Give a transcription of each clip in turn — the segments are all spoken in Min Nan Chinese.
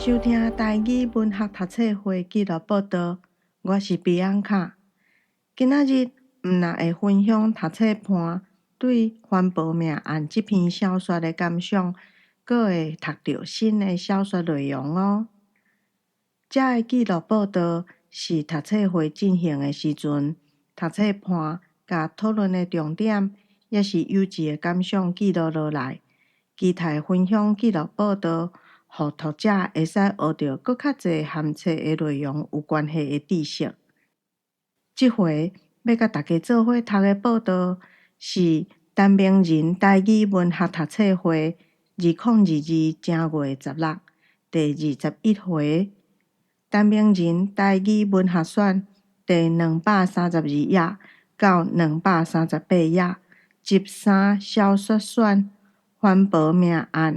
收聽台語文學讀冊會記錄報導，我是比安卡。今仔日毋但會分享讀冊伴對《番婆命案》這篇小說的感想，閣會讀著新的小說內容哦。這个記錄報導是讀冊會進行的時陣，讀冊伴共討論的重點，抑是幼稚的感想記錄落來，期待分享記錄報導，予讀者會使學著閣較濟和冊的內容有關係的知識。這回欲共大家做伙讀的報導是陳明仁台語文學讀冊會2022正月16第21回陳明仁台語文學選第232頁到238頁集三小說選《番婆命案》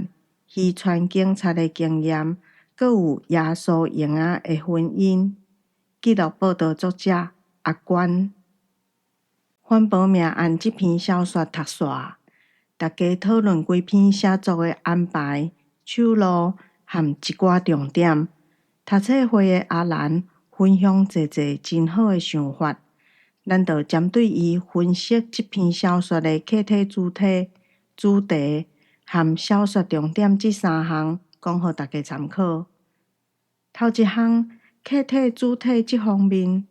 漁船警察的經驗，閣有耶穌嬰仔的婚姻。記錄報導作者阿關。《番婆命案》這篇小說讀煞，大家討論規篇寫作的安排、手路和一寡重點。讀冊會的阿蘭分享濟濟真好的想法，咱就針對伊分析這篇小說的客體主體、主題和小說重點這三項，講予大家參考。頭一項，客體主體這方面，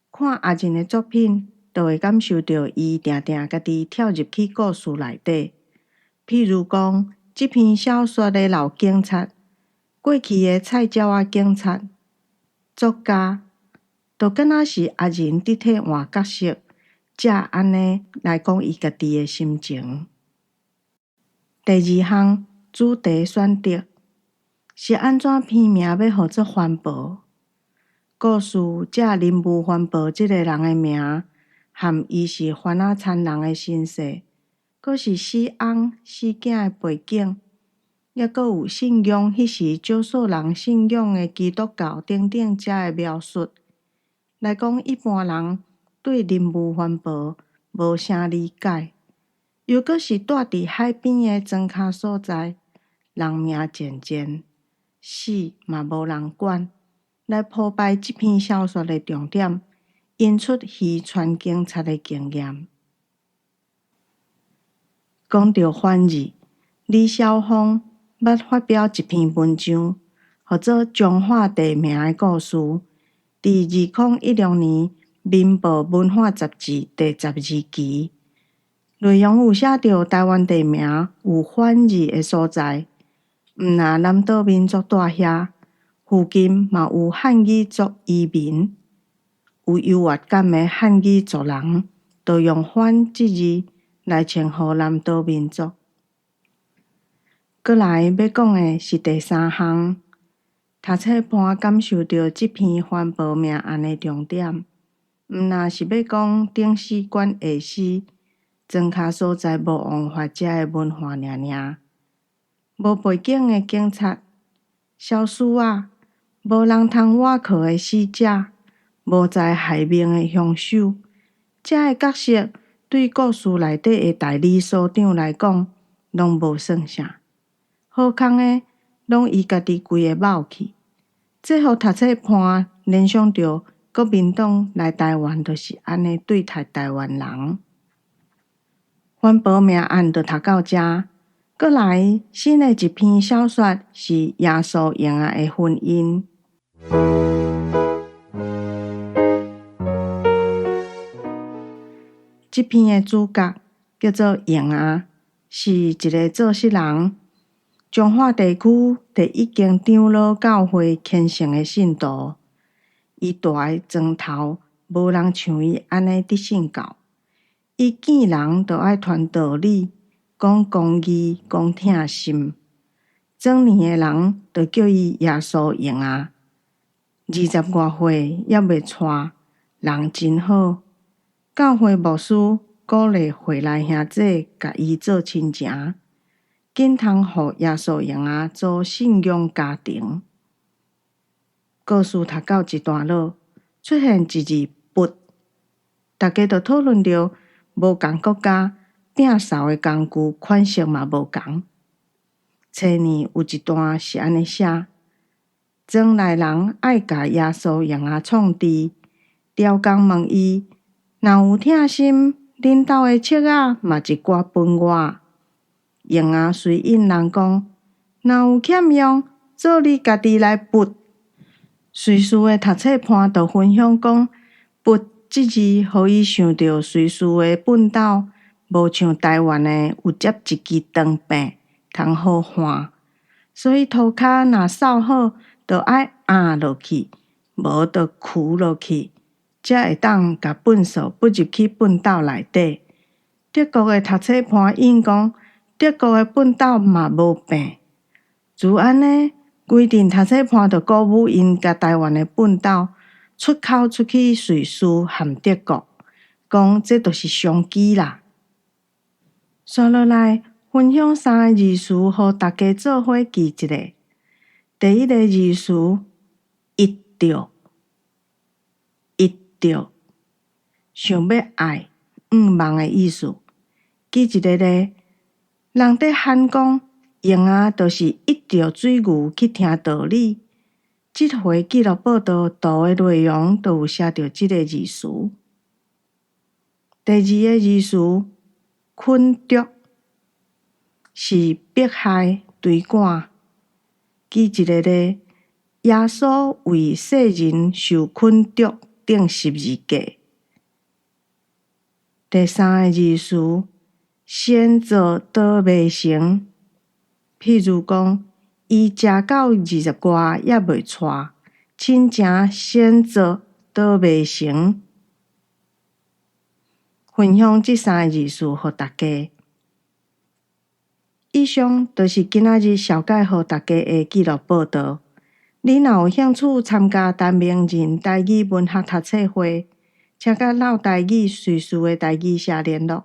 看阿仁的作品，就會感受著伊定定家己跳入去故事內底。譬如講，這篇小說的老警察，過去的菜鳥仔警察、作家，就敢若是阿仁佇替換角色，才按呢來講伊家己的心情。第二項，主題選擇是按怎篇名欲號做番婆？故事藉林武番婆這个人的名，和伊是番仔田人的身世，閣是死翁死囝的背景，抑閣有信仰彼時少數人信仰的基督教等等遮的描述，來講一般人對林武番婆無啥理解。又閣是蹛佇海邊的莊跤所在，人命賤賤，死嘛無人管，來鋪排這篇小說的重點，引出漁船警察的經驗。講著翻字，李筱峰捌發表一篇文章，號做《彰化地名的故事》，佇2016年《民報文化雜誌》第12期。內容有寫著台灣地名有番字的所在，毋但南島民族蹛遐，附近嘛有漢語族移民，有優越感的漢語族人，就用番這字來稱呼南島民族。閣來欲講的是第三項，讀冊伴感受著這篇番婆命案的重點，毋但是欲講頂死管下死。莊跤所在無王法遮的文化爾爾，無背景的警察、小事仔，無人通倚靠的死者，無才害命的兇手，遮的角色對故事內底的代理所長來講，攏無算啥。好康的攏伊家己規个冒去，這予讀冊伴聯想著國民黨來台灣就是按呢對待台灣人。番婆命案就讀到遮，閣來新的一篇小說是《耶穌嬰仔的婚姻》。這篇的主角叫做嬰仔，是一个做穡人，彰化地區第一間長老教會虔誠的信徒。伊蹛的莊頭無人像伊按呢佇信教。伊見人就愛傳道理，講公義，講疼心。莊裡的人就叫伊耶穌嬰仔。20外歲猶未娶，人真好。教會牧師鼓勵會內兄弟共伊做親情，緊通予耶穌嬰仔組信仰家庭。故事讀到一段落，出現一字不，大家就討論著無仝國家摒掃的工具款式嘛無仝。冊內有一段是按呢寫：庄內人愛共耶穌嬰仔創治。刁工問伊：若有疼心，恁兜的粟仔嘛一寡分我。嬰仔隨應人講：若有欠用，做你家己來撥。瑞士的讀冊伴就分享講：撥這字，予伊想著瑞士的畚斗，無像台灣的有摺一支長柄，通好換。所以塗跤若掃好，就愛按落去，無就跍落去，才會當共糞掃撥入去畚斗內底。德國的讀冊伴應講，德國的畚斗嘛無柄。就按呢，規陣讀冊伴就鼓舞𪜶共台灣的畚斗出口出去瑞士和德國，講這就是商機啦。紲落來分享三个字詞，予大家做伙記一下。第一个字詞，一著，一著，想欲愛、向望的意思。記一下咧，人佇喊講，嬰仔就是一著水牛去聽道理。這回記錄報道圖的內容就有寫著這个字詞。第二个字詞，捆啄，是迫害、追趕。記一下咧，耶穌為世人受捆啄釘十字架。第三個字詞，先做倒袂成。譬如講，伊食到20外猶未掣，親情先做倒袂成。分享這三個字詞予大家。以上就是今仔日紹介予大家的記錄報道。你若有興趣參加陳明仁台語文學讀冊會，請佮老台語瑞士的台語社聯絡。